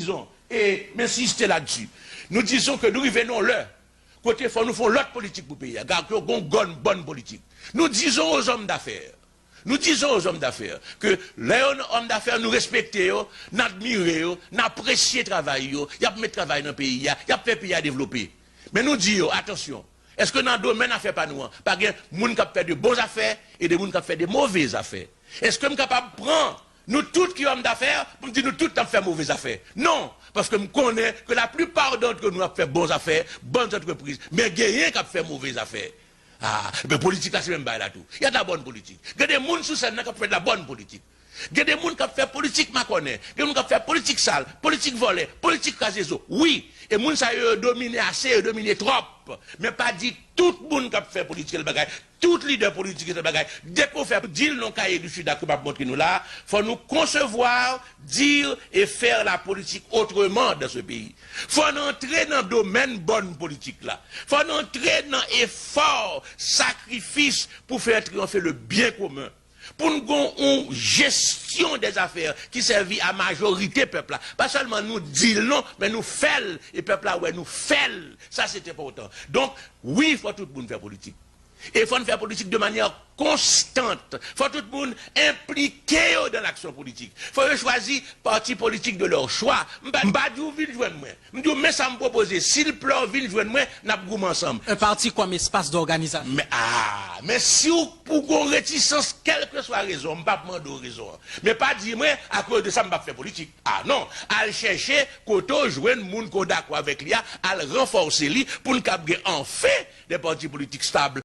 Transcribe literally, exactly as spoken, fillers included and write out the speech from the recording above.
Dizon, e m ensiste ladsi, nou dizon ke nou rive nan yon lè kote fò nou fè yon lòt politik pou peyi a. Gad yon gon gòn bòn politik. Nous disons aux hommes d'affaires, nous disons aux hommes d'affaires ke lè yo nan òm dafè, nou respekte yo, n admire yo, n apresye travay yo, y ap met travay nan peyi a, y ap fè peyi a devlope. Men nou di yo, atansyon, èske nan domèn afè pa nou an, pa gen moun k ap fè de bon zafè e de moun k ap fè de move zafè? Èske m kapab pran nou tout ki òm dafè pou m di nou tout n ap fè move zafè? Non, paske m konnen ke la plupart d'entre nous ap fè bon zafè, bòn antrepriz, men genyen k ap fè move zafè. Ah, men politik la se menm bagay la tou. Y a de la bonne politique. Gen de moun sou sèn nan k ap fè de la bonne politique. Gen de moun k ap fè politik makònè, gen moun k ap fè politik sal, politik vòlè, politik kraze zo. Wi, e moun sa yo, yo domine ase, yo domine twòp. Men pa di tout moun k ap fè politik se bagay, tout lidè politik se bagay. Depi w fè deal nan Kaye di Sid la ke m ap montre nou la, fò nou concevoir, dire et faire la politique autrement dans ce pays. Fò n antre nan domèn bòn politik la. Fò n antre nan efò, sakrifis pou fè triyonfe le bien commun. Pou n gon yon jesyon dè zafè ki sèvi a majorite pèp la. Pa sèlman nou di l non, men nou fè l, e pèp la wè nou fè l. Sa se enpòtan. Donk, wi, fò tout moun fè politik. E fò n fè politik de manyè konstant. Fò tout moun enplike yo dan laksyon politik. Fò yo chwazi pati politik de leur choix. M pa, m pa di w vin jwenn mwen. M di w, men sa m pwopoze. Si l plè w, vin jwenn mwen, n ap goumen ansanm. Un parti comme espace d'organisation. Men, ah, men si w pou gon retisans, kèlkeswa rezon, m p ap mande w rezon an. Men pa di mwen, akoz de sa, m p ap fè politik. Ah non, al chèche kote w jwenn moun ke w dakò avèk li a, al ranfòse li pou n kab gen anfen de pati politik stab,